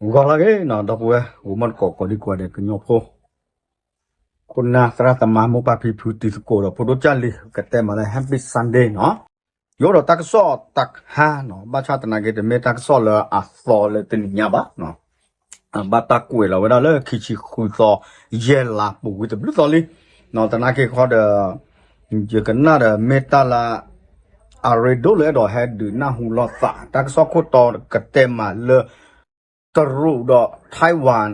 ဂီၤလၢအဂ့ၤနီၤ ဒီပုၢ်ဝဲၢ် ဂီၤမုၢ်တကိး ကိးဒံကိးဂၤဒဲး ကညီဖိ ခိၣ်နၢ်သရၣ်သမါ မိၢ်ပၢ်ဖံဖု တံၤသကိးဒီးဖိဒိၣ်ကၢ်လံၤ ကတဲမးလၢ Happy Sunday နီၤ. ယအိၣ်ဒီးတၢ်ကစီၣ်တခါနီၤ ဘၣ်ဆၣ်သနာ်က့ တမ့ၢ်တၢ်ကစီၣ်လၢအသီလၢတနံၤညါဘၣ် ဘၣ်တၢ်ကွဲးလီၤဝဲဒၣ်လၢခံဆံဃုသီ ယဲၢ်လါပူၤကွံာ်တဘျုးသီလံနီၤ. သနာ်က့ဃီဒီး ယကနၣ်ဒီးမ့ၢ်တၢ်လၢ အရ့ဒိၣ်လၢအဲၣ်ဒိးဟဲဒုးနၢ်ဟူလိာ်သး တၢ်ကစီၣ်ခိၣ်တီကတဲမးလၢ တရူးဒီး Taiwan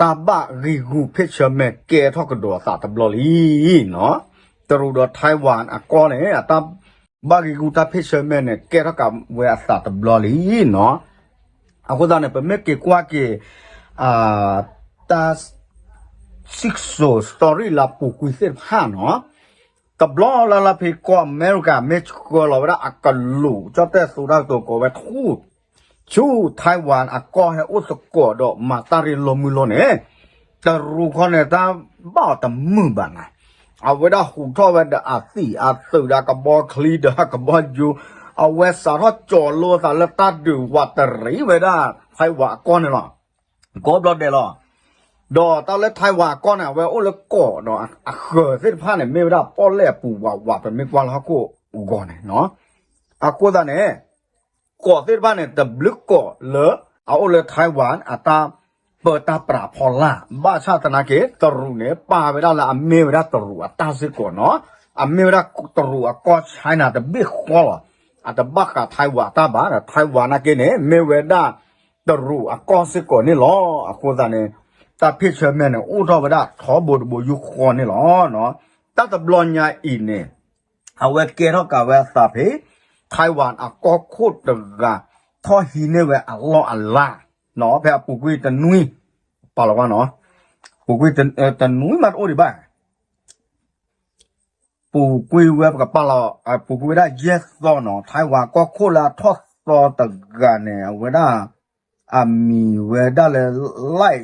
တၢ်ဘၣ်ဂံာ်ဂူာ်ဖ့ၣ်ဆၢမဲာ်ကဲထီၣ်ကဒီးအသးတဘျီလံနီၤ. တရူးဒီး Taiwan အကီၢ်န့ၣ် အတၢ်ဘၣ်ဂံာ်ဂူာ်တၢ်ဖ့ၣ်ဆၢမဲာ်န့ၣ် ကဲထီၣ်ကးဝဲအသးတဘျီလံနီၤ. အဃိသတးန့ၣ် ပမ့ၢ်က့ၤကွၢ်က့ၤ တၢ် စံၣ်စိၤ story လၢအပူၤကွံာ်သ့ၣ်တဖၣ်နီၤ, တဘျီလၢ်လၢ်ဖဲကီၢ်အမဲရကၤ မ့ၢ်ဆှၢလီၤဝဲဒၣ်အကလူး ကၠီၣ်တဲၣ်သူတၢ်ကတိၤကိးဝဲထူၣ် ဆူ Taiwan အကီၢ်ဟဲအိၣ်သကိးဒီးမၤတၢ်ရ့လိာ်မုာ်လိာ်န့ၣ်, တရူးခီန့ၣ် တၢ်ဘၣ်အီၤတမုာ်ဘၣ်နၤ, အဝဲဒၣ်ဟူးထီၣ်ဝဲဒီးအသံၣ်အသုးဒီးကဘီချံဒီးကဘီယူၤ, အဝဲစးထီၣ်ကၠီၤလိာ်သးလၢတၢ်ဒုးဝးတရံးဝဲဒၣ် Taiwan အကီၢ်န့ၣ်လီၤ. ကိးဘျီဒဲးလီၤ. ဒီးတၢ်လၢ Taiwan အကီၢ်န့ၣ် အဝဲအိၣ်လၢကီးဒီးအဃၢၤသ့ၣ်တဖၣ်န့ၣ် မ့ၢ်ဝဲဒၣ်ပီၣ်လဲၣ်အပူၤဝးဝး ပမ့ၢ်ကွၢ်လၢဟီၣ်ခိၣ်အဂီၢ်န့ၣ်နီၤ. အဃိသတးန့ၣ် ကီးသ့ၣ်တဖၣ်န့ၣ် တဘျုးကီးလၢအအိၣ်လၢ Taiwan အတၢ်ပၢတၢ်ပြးဖီလာ်, ဘၣ်ဆၣ်သနာ်က့ တရူးန့ၣ် ပာ်ဝဲဒၣ်လၢအမ့ၢ်ဝဲဒၣ်တရူးအတၢ်စ့ၢ်ကီးနီၤ, အမ့ၢ်ဝဲဒၣ်တရူးအကီၢ် China တဘ့ၣ်ဃီလီၤ. အတဘၣ်ဃး Taiwan အတၢ်ဘၣ်ဒီး Taiwan နာ်က့န့ၣ် မ့ၢ်ဝဲဒၣ်တရူးအကီၢ်စ့ၢ်ကီးန့ၣ်လီၤ. အဃိသတးန့ၣ် တၢ်ဖ့ၣ်ဆၢမဲာ်န့ၣ် အိၣ်ထီၣ်ဝဲဒၣ်ထီဘိတဘိယူၢ်ဃီန့ၣ်လီၤ. တၢ်တဘျီညါအံၤန့ၣ် အဝဲကဲထီၣ်ကးဝဲအသးဖဲ Taiwan အကီၢ်ခိၣ်တဂၤ ထီၣ်ဟံးန့ၢ်ဝဲအလီၢ်အလၤ, ဖဲအပူၤကွံာ်တနွံ, ပာ်လီၤဝဲနီၤ, ပူၤကွံာ်တနွံမးတအိၣ်ဒံးဘၣ် ပူၤကွံာ်ဝဲပကပာ်လီၤ, ပူၤကွံာ်ဝဲဒၣ်ယဲၢ်သီနီၤ, Taiwan ကီၢ်ခိၣ်လၢအထီၣ်သီတဂၤန့ၣ် အဝဲဒၣ် အမံၤဝဲဒၣ်လၢ Lai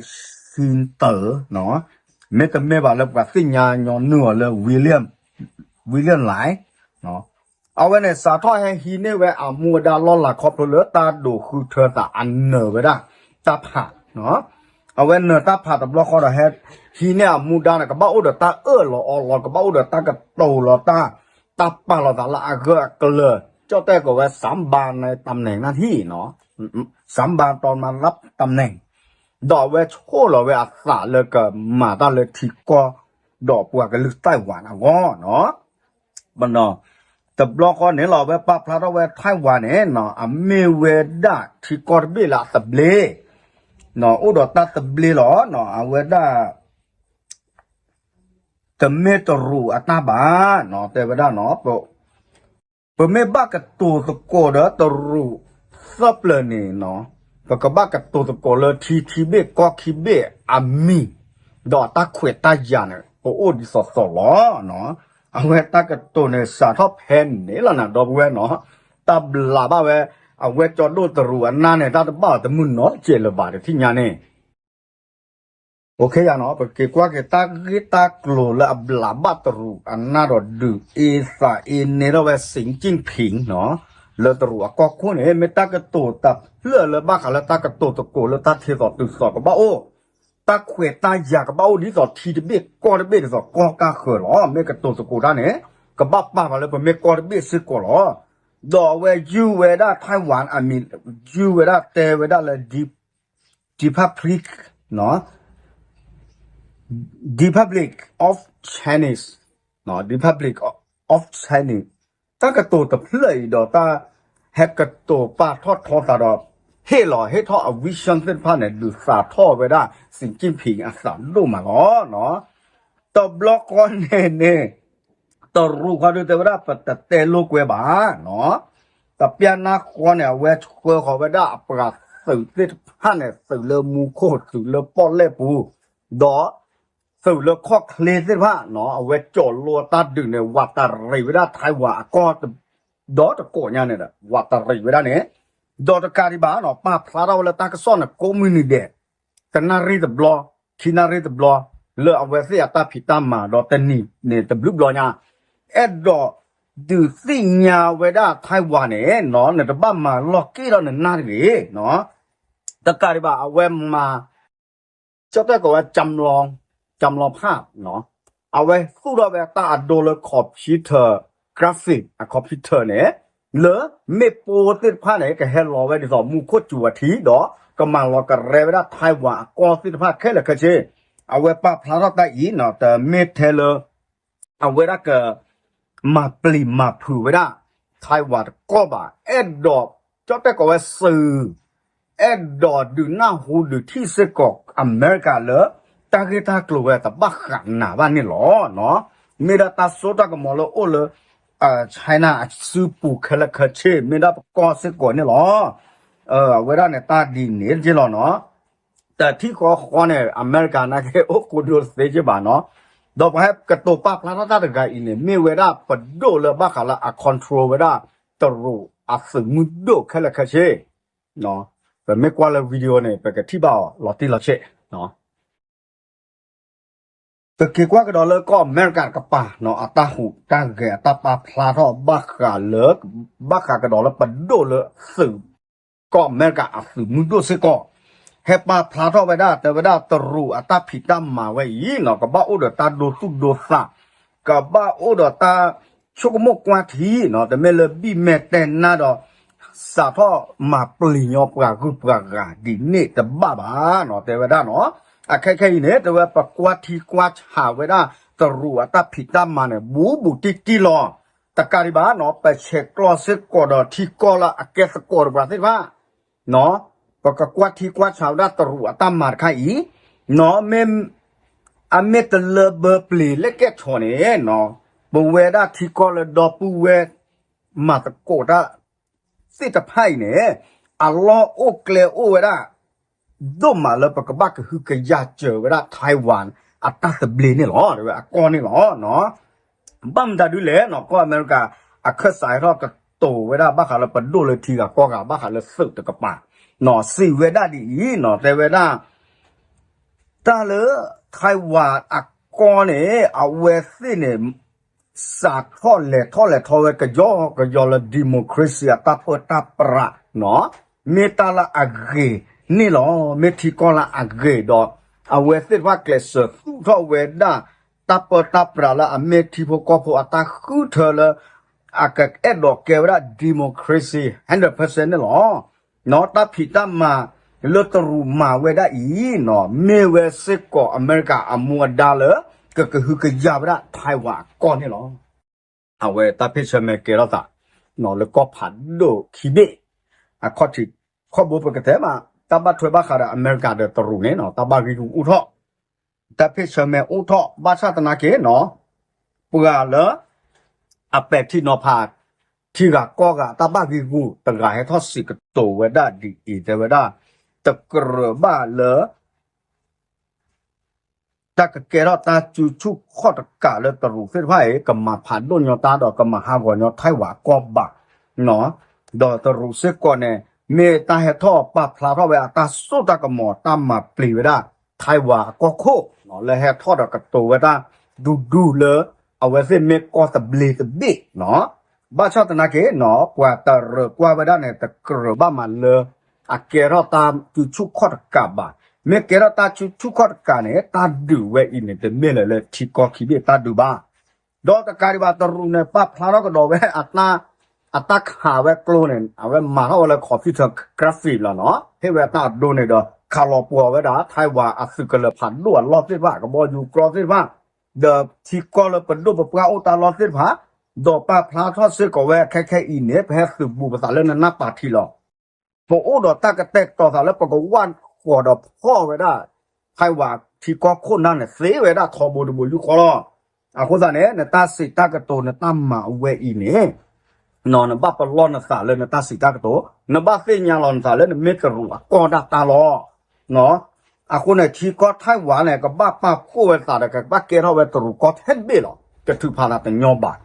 Ching-te နီၤ, မ့တမ့ၢ်ဘၣ်လၢပှၤသ့ၣ်ညါညီနုၢ်အီၤလၢ William, William Lai နီၤ, အဝဲန့ၣ် စးထီၣ်ဟဲဟံးန့ၢ်ဝဲအမူအဒါလီၢ်လၤခီဖျိလၢတၢ်ဒိးဃုထၢသးအနၢၤဝဲဒၣ် တၢ်ဖးနီၤ, အဝဲနၢၤတၢ်ဖးတဘျီဃီဒီး ဟဲဟံးန့ၢ်အမူဒါန့ၣ် ကဘၣ်အိၣ်ဒီးတၢ်အၢၣ်လီၤအီလီၤ ကဘၣ်အိၣ်ဒီးတၢ်ကတိၤလီၤတၢ်, တၢ်ပာ်လီၤသးလၢအဂၢၢ်အကျၢၤ, ကၠီၣ်တဲၣ်ကိးဝဲ စၢ်ဘၣ်နဲတၢ်နဲၣ်နၢ်ထံၣ်နီၤ, စၢ်ဘၣ်တီမၤလၢတၢ်နဲၣ်, ဒီးအဝဲဆိၣ်လီၤဝဲအသးလၢကမၤတၢ်လၢထံကီၢ် ဒီးပှၤကလုာ် Taiwan အဂီၢ်နီၤ တဘျီဃီန့ၣ်လီၤ အဝဲပာ်ဖျါထီၣ်ဝဲ Taiwan န့ၣ်နီၤ အမ့ၢ်ဝဲဒၣ်ထံကီၢ်တဘ့ၣ်လၢအသဘျ့, အိၣ်ဒီးတၢ်သဘျ့လီၤနီၤ အဝဲဒၣ် တမ့ၢ်တရူးအတၢ်ဘၣ်နီၤ တဲဝဲဒၣ်နီၤ ပမ့ၢ်ဘၣ်ကတိၤသကိးဒီးတရူးသၢပျၢၤန့ၣ်နီၤ ပကဘၣ်ကတိၤသကိးလၢထံခံဘ့ၣ်ကီၢ်ခံဘ့ၣ်အမံၤ, ဒီးအတၢ်ခွဲးတၢ်ယာ်န့ၣ် ပအိၣ်ဒ်သိးသိးလီၤ. အဝဲတၢ်ကတိၤန့ၣ် စးထီၣ်ဖဲန့ၣ်လီၤနၤ ဒီပုၢ်ဝဲၢ်နီၤ, တၢ်ဘျးဘၣ်ဝဲ အဝဲကၠီဒိၣ်တရူးအနၢ်န့ၣ် တၢ်တဘၣ်အီၤတမုၢ်နီတစဲးလၢၤဘၣ်တထံၣ်ညါန့ၣ် ပက့ၤကွၢ်က့ၤတၢ်ဂ့ၢ်တၢ်ကျိၤလၢအဘျးဘၣ်တရူးအနၢ်ဒီးဒုးအ့သးအ့န့ၢ်ထီၣ်ဝဲ Xi Jinping နီၤ, လၢတရူးအကီၢ်ခိၣ်န့ၣ် မ့ၢ်တၢ်ကတိၤတဖျၢၣ်လၢဘၣ်ဃးလၢတၢ်ကတိၤသကိးလၢတၢ်ထဲသိးတုၤသိးကဘၣ်အိၣ်, တၢ်ခွဲးတၢ်ယာ်ကဘၣ်အိၣ်ဒ်သိးထံတဘ့ၣ်ကီၢ်တဘ့ၣ်ဒ်သိးကီၢ်ကၢ်ဃၢၤလီၤ. မ့ၢ်ကတိၤသကိးတၢ်န့ၣ် ကဘၣ်ပာ်ပှၤလၢပမ့ၢ်ကီၢ်တဘ့ၣ်စ့ၢ်ကီးလီၤ. ဒီးအဝဲယုၢ်ဝဲဒၣ် Taiwan အမံၤ ယုၢ်ဝဲဒၣ်တဲဝဲဒၣ်လၢ Republic, Republic of Chinese, Republic of Chinese တၢ်ကတိၤတဖျၢၣ်အံၤဒီးတၢ်ဟဲကတိၤပာ်ထီၣ်ထီသးဒီး ဟ့ၣ်လီၤဟ့ၣ်ထီၣ်အ vision သ့ၣ်တဖၣ်န့ၣ် ဒုးသးထီၣ်ဝဲဒၣ် Xi Jinping အသးဒိၣ်မးလီၤ. တဘျီဃီန့ၣ်န့ၣ် တရူးဃီဒုးတဲဝဲဒၣ် ပတတဲလိာ်ကွဲဘၣ်နီၤ, တပျၢ်နၢ်ဃီန့ၣ် အဝဲဆှၢဃီၤဝဲဒၣ်အပှၤသုးသ့ၣ်တဖၣ်န့ၣ် သုးလၢမူခိၣ် သုးလၢပီၣ်လဲၣ်ပူၤ, ဒီးသုးလၢခီၣ်ချ့သ့ၣ်တဖၣ်နီၤ အဝဲကၠီၤလိာ်တၢ်ဒုးန့ၣ် ဝးတရံးဝဲဒၣ် Taiwan အကီၢ် ဒီးတကိးညါန့ၣ်ဒီး ဝးတရံးဝဲဒၣ်န့ၣ်, ဒီးတကးဒံးဘၣ်နီၤ ပာ်ဖျါထီၣ်ဝဲလၢတၢ်ကစီၣ်န့ၣ် ကိးမုၢ်နံၤဒဲး တနၣ်ရံၣ်တဘျီ, ခံနၣ်ရံၣ်တဘျီ, လၢအဝဲသ့ၣ်အတၢ်ဖံးတၢ်မၤဒီးတနံၤန့ၣ်တဘျုးဘျီညါ, အဲၣ်ဒိးဒုးသ့ၣ်ညါဝဲဒၣ် Taiwan န့ၣ်နီၤ နတဘၣ်မၤလီၢ်က့ၤဒီးနနၢ်တဂ့ၤနီၤ တကးဒံးဘၣ် အဝဲမၤ ကၠီတဲကိးဝဲ ကၠမ်လီၤဖး အဝဲသူၣ်ထီၣ်ဝဲတၢ်အဒိလၢ computer graphic အ computer န့ၣ် လၢမ့ၣ်ပိၢ်သ့ၣ်တဖၣ်န့ၣ် ကဟဲလီၤဝဲဒ်သိးမူခိၣ်စူၤအထံဒီး ကမၤလီၤကရဲဝဲဒၣ် Taiwan အကီၢ်သ့ၣ်တဖၣ်ခဲလၢာ်ခဲဆ့ အဝဲပာ်ဖျါထီၣ်တၢ်အံၤနီၤ တမ့ၢ်ထဲလၢ အဝဲဒၣ်က မၤပျံၤမၤဖုးဝဲဒၣ် Taiwan တကီၢ်ဘၣ် အဲၣ်ဒိး ကၠီတဲကိးဝဲစူၤ အဲၣ်ဒိးဒုးနၢ်ဟူဒုးထံၣ်စ့ၢ်ကီးအမဲရကၤလၢ တၢ်ဂ့ၢ်တၢ်ကျိၤဝဲတဘၣ်ဃးနၤဘၣ်န့ၣ်လီၤ. မ့ၢ်ဒၣ်တၢ်စိတၢ်ကမီၤလၢအိၣ်လၢ China အစုပူၤခဲလၢာ်ခဲဆ့ မ့ၢ်ဒၣ်ပကီၢ်စ့ၢ်ကီးန့ၣ်လီၤ. အဝဲဒၣ်န့ၣ်တၢ်ဒ်န့ၣ်က့လီၤနီၤ တထံၣ်ဃီဃီန့ၣ် အမဲရကၤနာ်က့ အိၣ်ကိးဒိသ့က့ဘၣ်နီၤ ဒီးပှၤဟဲကတိၤပာ်ဖျါထီၣ်တၢ်တဂၤအံၤန့ၣ် မ့ၢ်ဝဲဒၣ်ပဒိၣ်လၢဘၣ်ဃးလၢအ control ဝဲဒၣ် တရူးအသုးမုၢ်ဒိၣ်ခဲလၢာ်ခဲဆ့ ပမ့ၢ်ကွၢ်လၢ video န့ၣ် ပကထံၣ်ဘၣ်အီၤလီၤတံၢ်လီၤဆဲး ပက့ၤကွၢ်ကဒီးလၢကီၢ်အမဲရကၤတကပၤနီၤ အတၢ်ဟူးတၢ်ဂဲၤအတၢ်ပာ်ဖျါထီၣ်ဘၣ်ဃးလၢ ဘၣ်ဃးကဒီးလၢပဒိၣ်လၢသုး ကီၢ်အမဲရကၤအသုးမုၢ်ဒိၣ်စ့ၢ်ကီး ဟဲပာ်ဖျါထီၣ်ဝဲဒၣ် တဲဝဲဒၣ်တရူးအတၢ်ဖံးတၢ်မၤဝဲအံၤနီၤ ကဘၣ်အိၣ်ဒီးတၢ်ဒိသူၣ်ဒိသး ကဘၣ်အိၣ်ဒီးတၢ်ဆိကမိၣ်ကွၢ်ထံနီၤ တမ့ၢ်လၢဘံၣ်မဲာ်တဲာ်နါဒီး စးထီၣ်မၤပျံၤညီပှၤဂုၤပှၤဂၤဒ်န့ၣ်တဘၣ်ဘၣ်နီၤ တဲဝဲဒၣ်နီၤ အခဲခဲအံၤန့ၣ် တဲဝဲပကွၢ်ထံကွၢ်ဆးဝဲဒၣ် တရူးအတၢ်ဖံးတၢ်မၤန့ၣ် ဘူးဘူးတံၢ်တံၢ်လီၤ တကးဒံးဘၣ်နီၤ ပဆဲးကျိးစ့ၢ်ကီးဒီးထံကီၢ်လၢအကဲသကိးတပှၤသ့ၣ်တဖၣ် ပကကွၢ်ထံကွၢ်ဆးဝဲဒၣ်တရူးအတၢ်မၤတခါအံၤ နီၤ အမ့ၢ်တလၢဘၢပျ့ၤလဲၣ်ကဲၣ်ဆိးန့ၣ်နီၤ ပဝဲဒၣ်ထံကီၢ်လၢဒီပုၢ်ဝဲၢ် မၤသကိးတၢ်သ့ၣ်တဖၣ်အံၤန့ၣ် အလီၢ်အိၣ်ကျဲအိၣ်ဝဲဒၣ် ဒိၣ်မးလၢပကဘၣ်ကဟုကယာ်စၢၤဝဲဒၣ် Taiwan အတၢ်သဘျ့န့ၣ်လီၤ တဲဝဲအကီၢ်န့ၣ်လီၤ. ဘၣ်မတၤဒုလဲၣ်နီၤ ကီၢ်အမဲရကၤ အခၢၣ်စးဟဲထီၣ်ကတိၤဝဲဒၣ် ဘၣ်ဃးလၢပဒိၣ်လၢထံဂၤကီၢ်ဂၤ ဘၣ်ဃးလၢသုးတကပၤ စံးဝဲဒၣ်ဒ်အံၤနီၤ တဲဝဲဒၣ် တၢ်လၢ Taiwan အကီၢ်န့ၣ် အဝဲသ့ၣ်န့ၣ် စးထီၣ်လဲၤထီၣ်လဲၤထီဝဲကယီကယီလၢ democracy အတၢ်ပၢတၢ်ပြးနီၤ မ့ၢ်တၢ်လၢအဂ့ၤန့ၣ်လီၤ. မ့ၢ်ထံကီၢ်လၢအဂ့ၤဒီး အဝဲသ့ၣ်တဖၣ်ကျဲးစၢးသူၣ်ထီၣ်ဝဲဒၣ် တၢ်ပၢတၢ်ပြးလၢအမ့ၢ်ထံဖိကီၢ်ဖိအတၢ်ဃုထၢလၢ အကအဲၣ်ဒိးကဲဝဲဒၣ် democracy hundred percent န့ၣ်လီၤ. နီၤ တၢ်ဖံးတၢ်မၤလၢတရူးမၤဝဲဒၣ်အံၤနီၤ မ့ၢ်ဝဲစ့ၢ်ကီးအမဲရကၤအမူအဒါလၢ ကကဟုကယာ်ဝဲဒၣ် Taiwan အကီၢ်န့ၣ်လီၤ. အဝဲတၢ်ဖ့ၣ်ဆၢမဲာ်ကဲထီၣ်သး နီၤ လၢကီၢ်ဖးဒိၣ်ခံဘ့ၣ် အခီၣ်ထံးခီၣ်ဘိပကတဲမး တၢ်ဘၣ်ထွဲဘၣ်ဃးဒီးအမဲရကၤဒီးတရူးန့ၣ်နီၤ တၢ်ဘၣ်ဂံၢ်ဂူာ်အိၣ်ထီၣ် တၢ်ဖ့ၣ်ဆၢမဲာ်အိၣ်ထီၣ် ဘၣ်ဆၣ်သနာ်က့နီၤ ပှၤလၢ အပဲာ်ထံနီၤဖး ထံဂၤကီၢ်ဂၤအတၢ်ဘၣ်ဂံၢ်ဂူာ်တဂၤဟဲထီၣ်စံးကတိၤဝဲဒၣ်ဒ်အံၤ တဲဝဲဒၣ် တကြၢးဘၣ်လၢ တၢ်ကကဲထီၣ်တၢ်စုဆူၣ်ခီၣ်တကးလၢတရူးသ့ၣ်တဖၣ်အံၤ ကမၤဖးဒိၣ်ညီတၢ်ဒီးကမၤဟးဂီၤညီ Taiwan အကီၢ်ဘၣ် ဒီးတရူးစ့ၢ်ကီးန့ၣ် မ့ၢ်တၢ်ဟဲထီၣ်ပာ်ဖျါထီၣ်ဝဲအတၢ်စိတၢ်ကမီၤ တၢ်မၤပျံၤဝဲဒၣ် Taiwan အကီၢ်ခိၣ် လၢဟဲထီၣ်ဒီးကတိၤဝဲတၢ်ဒူဒူလၢ အဝဲသ့ၣ်မ့ၢ်ကီၢ်သဘျ့တဘ့ၣ်နီၤ ဘၣ်ဆၣ်သနာ်က့နီၤ ပှၤတရၢၢ်ကွၢ်ဝဲဒၣ်န့ၣ် တကြၢးဘၣ်မးလၢ အကဲထီၣ်တၢ်စုဆူၣ်ခီၣ်တကးဘၣ်. မ့ၢ်ကဲထီၣ်တၢ်စုဆူၣ်ခီၣ်တကးန့ၣ် တၢ်ဒုးဝဲအံၤန့ၣ် တမ့ၢ်လၢၤလၢထံကီၢ်ခံဘ့ၣ်တၢ်ဒုးဘၣ်. ဒီးတကးဒံးဘၣ်တရူးန့ၣ် ပာ်ဖျါထီၣ်ကဒီးဝဲ အတၢ်ခးဝဲကျိန့ၣ် အဝဲမၤထီၣ်ဝဲလၢ computer graphic လီၤနီၤ ဟ့ၣ်ဝဲတၢ်အဒိန့ၣ်ဒီး ခးလီၤပှီၤဝဲဒၣ် Taiwan အသုးကလၢၤဖးဒိၣ်အလီၢ်သ့ၣ်တဖၣ် ကဘီယူၤကြီသ့ၣ်တဖၣ် ဒီးထံကီၢ်လၢပဒိၣ်ပပှၢ်အိၣ်တၢ်လီၢ်သ့ၣ်တဖၣ် ဒီးပာ်ဖျါထီၣ်စ့ၢ်ကီးဝဲခဲခဲအံၤန့ၣ် ပဟဲသုးဘူးပသးလၢနနၢ်ပာ်ထံလီၤ. ပအိၣ်ဒီးတၢ်ကတဲာ်ကတီၤသးလၢပကဝၢ်ဃီၤဒီးဖီၣ်ဝဲဒၣ် Taiwan ထံကီၢ်ခိၣ်နၢ်န့ၣ် သ့ဝဲဒၣ်ထီဘိတဘိယူၢ်ဃီလီၤ. အဃိသတးန့ၣ် နတၢ်စံးတၢ်ကတိၤနတၢ်မၤအဝဲအံၤန့ၣ် နဘၣ်ပလီၢ်နသးလၢနတၢ်စံးတၢ်ကတိၤ နဘၣ်သ့ၣ်ညါလီၤနသးလၢနမ့ၢ်တရူးအကီၢ်ဒၣ်တၢ်လီၤ. အဃိန့ၣ် ထံကီၢ် Taiwan န့ၣ် ကဘၣ်ပာ်ဖှိၣ်ဝဲသးဒီး ကဘၣ်ကဲထီၣ်ဝဲတရူးကီၢ်ထဲတဘ့ၣ်လီၤ. ကထုးဖးသးတညီဘၣ်.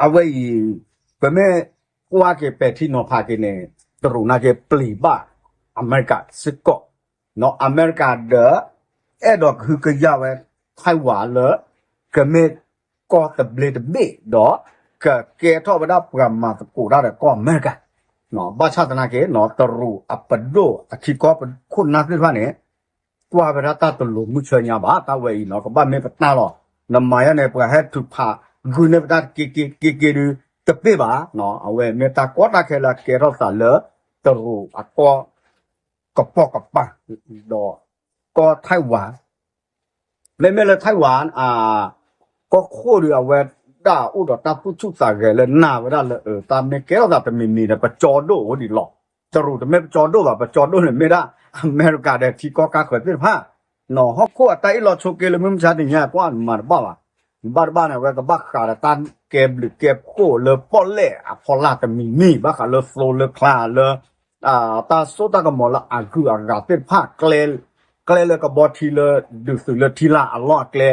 အဝဲအံၤ ပမ့ၢ်ကွၢ်က့ၤပဲာ်ထံနီၤဖးက့ၤန့ၣ် တရူးနာ်က့ပျံၤဘၣ်အမဲရကၤစ့ၢ်ကီး အမဲရကၤဒီး အဲၣ်ဒိးကဟုကယာ်ဝဲ Taiwan လၢ ကမ့ၢ်ကီၢ်သဘျ့တဘ့ၣ်ဒီး ကကဲထီၣ်ဝဲဒၣ်ပှၤမၤသကိးတၢ်ဒီးကီၢ်အမဲရကၤ ဘၣ်ဆၣ်သနာ်က့ တရူးအပဒိၣ်အထံကီၢ်ပခိၣ်နၢ်သ့ၣ်တဖၣ်န့ၣ် ကွၢ်ဝဲဒၣ်တၢ်တလိၤမုၢ်ဆၢညါဘၣ် တၢ်ဝဲအံၤနီၤ ကဘၣ်မ့ၢ်ပတၢ်လီၤ. နမၤယါန့ၣ် ပှၤဟဲထုးဖးဂုာ်န့ၢ်ပတၢ်တက့က့က့က့ဒုး တပ့ၢ်ဘၣ်. အဝဲမ့ၢ်တၢ်ကီတၢ်ခဲလၢအကဲထီၣ်သးလၢ တရူးအကီၢ် ကပိာ်ကပၤ ဒီး ကီၢ် Taiwan မ့မ့ၢ်လၢ Taiwan ကီၢ်ခိၣ်ဒီး အဝဲဒၣ်အိၣ်ဒီးတၢ်သူၣ်ဆူၣ်သးဂဲၤလၢနာ်ဝဲဒၣ်လၢ အၢတၢ်မ့ၢ်ကဲထီၣ်သးတမံၤမံၤဒီး ပကၠီဒိၣ်အိၣ်ဒံးလီၤ. တရူးတမ့ၢ်ပကၠီဒိၣ်ဘၣ် ပကၠီဒိၣ်န့ၣ်မ့ၢ်ဒၣ် အမဲရကၤဒီးထံကီၢ်ကါဃၢၤသ့ၣ်တဖၣ် နီၤ ဟီၣ်ခိၣ်အတၢ်အ့ၣ်လိာ်ဆိးက့လၢမုၢ်မဆါတနံၤညါ ကွၢ်မၤတဘၣ်ဘၣ်. ဘၣ်တဘၣ်န့ၣ် အဝဲကဘၣ်ဃးဒီးတၢ်ကဲဘျုးကဲဖှိၣ်လၢပီၣ်လဲၣ်အဖီလာ်တမံၤမံၤ ဘၣ်ဃးလၢသိလၢချါလၢ တၢ်စိတၢ်ကမီၤလၢအဂုၤအဂၤသ့ၣ်တဖၣ် ကျဲလၢကဘီထံလၢဒုးသုးလၢထံလာ်အလီၢ်အကျဲ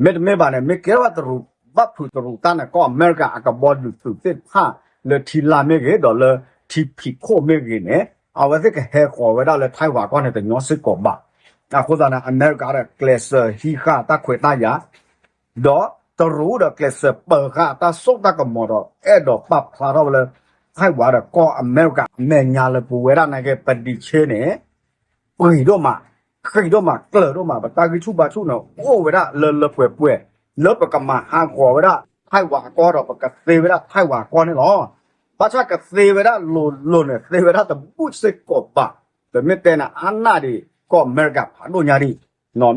မ့တမ့ၢ်ဘၣ်န့ၣ် မ့ၢ်ကဲထီၣ်ဝဲတရူး ဘၣ်ဖုးတရူးတၢ်န့ၣ် ကီၢ်အမဲရကၤအကဘီဒုးသုးသ့ၣ်တဖၣ် လၢထံလာ်မ့ၢ်ဂ့ၤ ဒီးလၢထံဖံးခိၣ်မ့ၢ်ဂ့ၤန့ၣ် အဝဲသ့ၣ်ကဟဲဃီၤဝဲဒၣ်လၢ Taiwan ကီၢ်န့ၣ် တညီစ့ၢ်ကီးဘၣ်. အဃိသတးန့ၣ် အမဲရကၤဒီးကျဲးစၢးဟံးဃာ်တၢ်ခွဲးတၢ်ယာ် ဒီးတရူးဒီးကျဲးစၢးပၢၤဃာ်တၢ်စိတၢ်ကမီၤဒီး အဲၣ်ဒိးပာ်ဖျါထီၣ်ဝဲလၢ Taiwan ဒီးကီၢ်အမဲရကၤအမဲာ်ညါလၢပဝဲဒၣ်နာ်က့ ပဒံးဆ့န့ၣ် ပှံၤဒိၣ်မး, ဃံးဒိၣ်မး, ကျၢၤဒိၣ်မး, ပတၢ်ဂံၢ်ဆူၣ်ဘါဆူၣ်န့ၣ် အိၣ်ဝဲဒၣ်လၢလၢပှဲၤပှဲၤ လၢပကမၤဟးဂီၤဝဲဒၣ် Taiwan အကီၢ်ဒီး ပကသ့ဝဲဒၣ် Taiwan အကီၢ်န့ၣ်လီၤ. ဘၣ်ဆၣ်ကသ့ဝဲဒၣ်လိၤလိၤန့ၣ် သ့ဝဲဒၣ်တဘူၣ်စ့ၢ်ကီးဘၣ်. ပမ့ၢ်တဲန့ၣ် အါနၣ်ဒံး ကီၢ်အမဲရကၤဖးဒိၣ်ညါဒံး,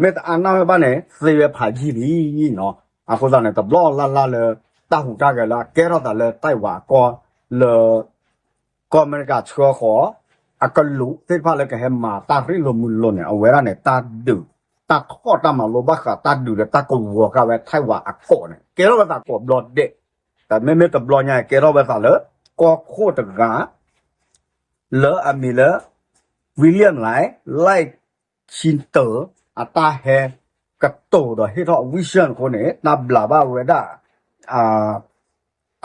မ့ၢ်တအါနၣ်ဝဲဘၣ်န့ၣ် သ့ဝဲဖးယံာ်လံနီၤ. အဃိသတးန့ၣ် တဘျီလၢ်လၢ်လၢ တၢ်ဟူးတၢ်ဂဲၤလၢအကဲထီၣ်သးလၢ Taiwan အကီၢ်လၢ ကီၢ်အမဲရကၤဆှၢဃီၤ အကလူးသ့ၣ်တဖၣ်လၢကဟဲမၤတၢ်ရ့လိာ်မုာ်လိာ်န့ၣ် အဝဲဒၣ်န့ၣ် တၢ်ဒုး တၢ်ထီၣ်တၢ်မၤလိဘၣ်ဃးတၢ်ဒုးလၢတၢ်ကဝီၤဃာ်ဝဲ Taiwan အကီၢ်န့ၣ် ကဲထီၣ်ဝဲသးကိးဘျီဒဲး, တမ့မ့ၢ်တဘျီညါ ကဲထီၣ်ဝဲသးလၢ ကီၢ်ခိၣ်တဂၤ လၢအမံၤလၢ William Lai Lai Chin Ter အတၢ်ဟဲကတိၤဒီးဟ့ၣ်ထီၣ် vision အဃိန့ၣ် တၢ်ဘျးဘၣ်ဝဲဒၣ်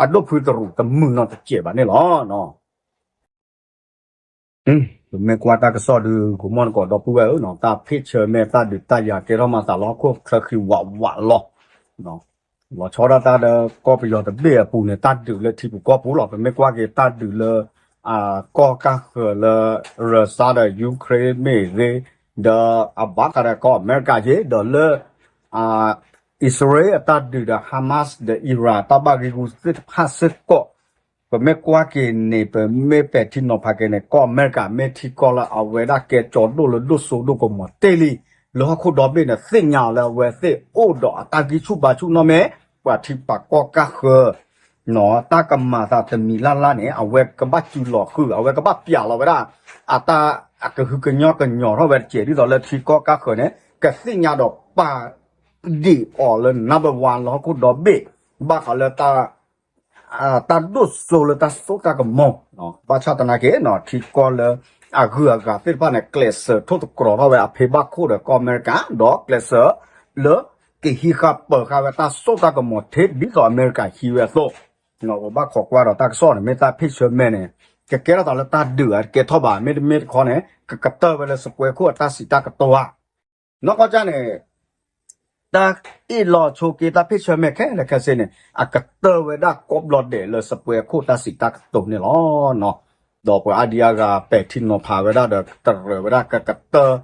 အဒိၣ်ဖုတရူးတမုာ်နီတစဲးဘၣ်န့ၣ်လီၤ. ပမ့ၢ်ကွၢ်တၢ်ကစီၣ်ဒုး ကမီၢ်နကီးဒီပုၢ်ဝဲၢ်ဧၢ, တၢ်ဖ့ၣ်ဆၢမဲာ် တၢ်ဒုးတၢ်ယၤကဲထီၣ်မၤသးလၢဟီၣ်ခိၣ်ချၢဃံဝးဝးလီၤ. လီၤဆီဒၣ်တၢ်ဒီးကီၢ်ပယီၤတဘ့ၣ်အပူၤန့ၣ် တၢ်ဒုးလၢထံပူၤကီၢ်ပူၤလီၤ. ပမ့ၢ်ကွၢ်က့ၤတၢ်ဒုးလၢ ကီၢ်ကၢ်ဃၢၤလၢ Russia ဒီး Ukraine မ့ၢ်ဂ့ၤ, ဒီးအဘၣ်ဃးဒီးကီၢ်အမဲရကၤက့ၤ, ဒီးလၢ အံၣ်စရ့လး အတၢ်ဒုးဒီး Hamas ဒီး Iran တၢ်ဘၣ်ဂံာ်ဂူာ်သ့ၣ်တဖၣ်စ့ၢ်ကီး, ပမ့ၢ်ကွၢ်က့ၤန့ၣ် ပမ့ၢ်ပဲာ်ထံနီၤဖးက့ၤန့ၣ် ကီၢ်အမဲရကၤမ့ၢ်ထံကီၢ်လၢအဝဲဒၣ်ကဲကၠီဒိၣ်လၢဒိၣ်စိဒိၣ်ကမီၤတ့ၢ်လံ, လၢဟီၣ်ခိၣ်ဒီဘ့ၣ်န့ၣ် သ့ၣ်ညါအီၤလၢအဝဲသ့ၣ်အိၣ်ဒီးအတၢ်ဂံၢ်ဆူၣ်ဘါဆူၣ်နီၢ်မ့ၢ် ပှၤထံပှၤကီၢ်ကၢ်ဃၢၤ တၢ်ကမၤသးတမံၤလၢ်လၢ်န့ၣ် အဝဲကဘၣ်စုလီၤဃုာ် အဝဲကဘၣ်ပျးလီၤဝဲဒၣ် အတၢ်အကဟုကညီၢ်ကညီၤထီၣ်ဝဲတစဲး ဒ်သိးလၢထံကီၢ်ကၢ်ဃၢၤန့ၣ် ကသ့ၣ်ညါဒီးပာ်ဒံးအီၤလၢ number one လၢဟီၣ်ခိၣ်ဒီဘ့ၣ် ဘၣ်ဃးလၢ တၢ်ဒိၣ်စိလၢတၢ်စိတၢ်ကမီၤ, ဘၣ်ဆၣ်သနာ်က့ ထံကီၢ်လၢအဂုၤအဂၤသ့ၣ်တဖၣ်န့ၣ် ကျဲးစၢးထိၣ်သတြီၤထီၣ်ဝဲအဖံးဘၣ်ခိၣ်ဒီးကီၢ်အမဲရကၤ ဒီးကျဲးစၢးလၢကဟံးဃာ်ပၢၤဃာ်ဝဲတၢ်စိတၢ်ကမီၤ ထဲဒ်သိးအမဲရကၤဟံးဝဲအသိး, ပဘၣ်ခိးကွၢ်ဒီးတၢ်ကစီၣ်န့ၣ် မ့ၢ်တၢ်ဖ့ၣ်ဆၢမဲာ်န့ၣ် ကကဲထီၣ်သးလၢတၢ်ဒုးဧါ တကဲထီၣ်ဘၣ် မ့တမ့ၢ်တခီန့ၣ် ကကတၢၢ်ဝဲလၢစပွဲခိၣ်အတၢ်စံးတၢ်ကတိၤဧါ နီၢ်ကီၢ်ကၢ်န့ၣ် တၢ်အ့ၣ်လိာ်ဆိးက့တၢ်ဖ့ၣ်ဆၢမဲာ်ခဲလၢာ်ခဲဆ့န့ၣ် အကတၢၢ်ဝဲဒၣ်ကိးဘျီဒဲးလၢစပွဲခိၣ်တၢ်စံးတၢ်ကတိၤန့ၣ်လီၤ. ဒီးပှၤအါဒံအါဂၤပဲာ်ထံနီၤဖးဝဲဒၣ်ဒီး ကတရၢၢ်ဝဲဒၣ်ကကတၢၢ်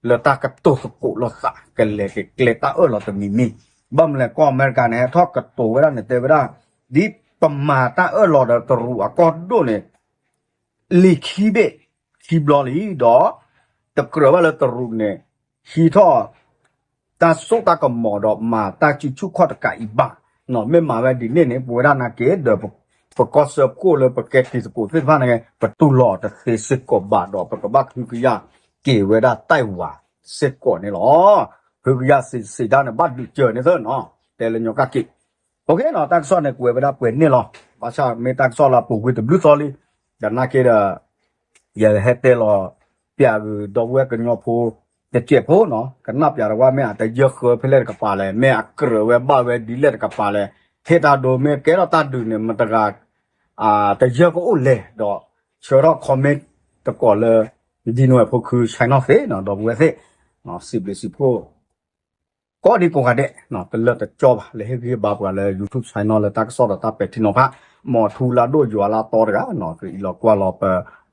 လၢတၢ်ကတိၤသကိးလိာ်သး ကလဲၤက့ၤကျဲတၢ်အၢၣ်လီၤတမံၤမံၤ, ဘၣ်မနုၤလဲၣ် ကီၢ်အမဲရကၤန့ၣ် ဟဲထီၣ်ကတိၤဝဲဒၣ်န့ၣ် တဲဝဲဒၣ် ဒ်ပမၤတၢ်အၢၣ်လီၤဒီးတရူးအကီၢ်ဒိၣ်န့ၣ် လံာ်ခံဘ့ၣ်ခံဘျီလံဒီး တကြၢးဘၣ်လၢတရူးန့ၣ် ဟံးထီၣ် တၢ်စိတၢ်ကမီၤဒီးမၤတၢ်စုဆူၣ်ခီၣ်တကးအံၤဘၣ်. မ့ၢ်မၤဝဲဒ်န့ၣ်န့ၣ် ပဝဲဒၣ်နာ်က့ဒီး ပကီၢ်စၢဖှိၣ်လၢပကဲတံၤသကိးသ့ၣ်တဖၣ်န့ၣ် ပတူၢ်လိာ်တသ့စ့ၢ်ကီးဘၣ်ဒီး ပကဘၣ်ဟုကယာ်က့ၤဝဲဒၣ်တၢ်ဝၤစ့ၢ်ကီးန့ၣ်လီၤ. ဟုကယာ်စံးစံးဒၣ်န့ၣ် ဘၣ်ဒုးစၢၤန့ၣ်သၢနီၤ တဲလၢညီကၢ်က့ၤ OK နီၤ တၢ်ကစီၣ်န့ၣ် ကွဲးဝဲဒၣ်ပှဲၤန့ၣ်လီၤ. ဘၣ်ဆၣ်မ့ၢ်တၢ်ကစီၣ်လၢအပူၤကွံာ်တဘျုးသီလံ, ဒီးနာ်က့ဒီး ယဟဲတဲလီၤပျးဂုာ်ဒီပုၢ်ဝဲၢ်ကညီဖိ တစဲးဖိနီၤ, ကနၣ်ပျးတဝၢ် မ့ၢ်အတယၢဃၢဖဲလဲၣ်တကပၤလဲၣ်, မ့ၢ်အကြၢးဝဲဘၣ်ဝဲဒ်လဲၣ်တကပၤလဲၣ်, ထဲတၢ်ဒိးမ့ၢ်ကဲထီၣ်တၢ်ဒုးန့ၣ် မတၤတဂၤ တယၢကအိၣ်လဲၣ်ဒီး ဆှၢထီၣ် comment တကိးလၢ ဒ်နိဝဲၢ်ဖိခု channel သ့ၣ်နီၤ ဒီပုၢ်ဝဲၢ်သ့ၣ် စံးဘျုးစံးဖှိၣ် ကိးဒံကိးဂၤဒဲး တလၢတကၠီဘၣ် လဲၤဟ့ၣ်ဂံၢ်ဟ့ၣ်ဘါပှၤလၢ YouTube channel လၢတၢ်ကစီၣ်ဒီးတၢ်ပဲာ်ထံနီၤဖး, မ်ထူလၢဒိၣ်ယွၤလၢအသီတဂၤ ကအံးလီၤကွၢ်လီၤပ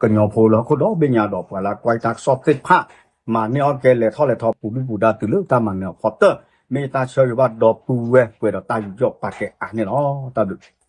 ကညီဖိလၢဟီၣ်ခိၣ်ဒီဘ့ၣ်ညါဒီးပှၤလၢကွၢ်တၢ်ကစီၣ်သ့ၣ်တဖၣ်, မၤန့ၢ်အီၣ်ကဲလဲၤထီၣ်လဲၤထီပူၤဒုၣ်ပူၤဒါတုၤလၢတၢ်မၤနၢၤအဖီတၢၢ်, မ့ၢ်တၢ်ဆၢဂ့ၤဘၣ်ဒီပုၢ်ဝဲၢ်ပှဲၤဒီးတၢ်ယူးယီၣ်ပာ်ကဲအါန့ၣ်လီၤ. တၢ်ဘျုး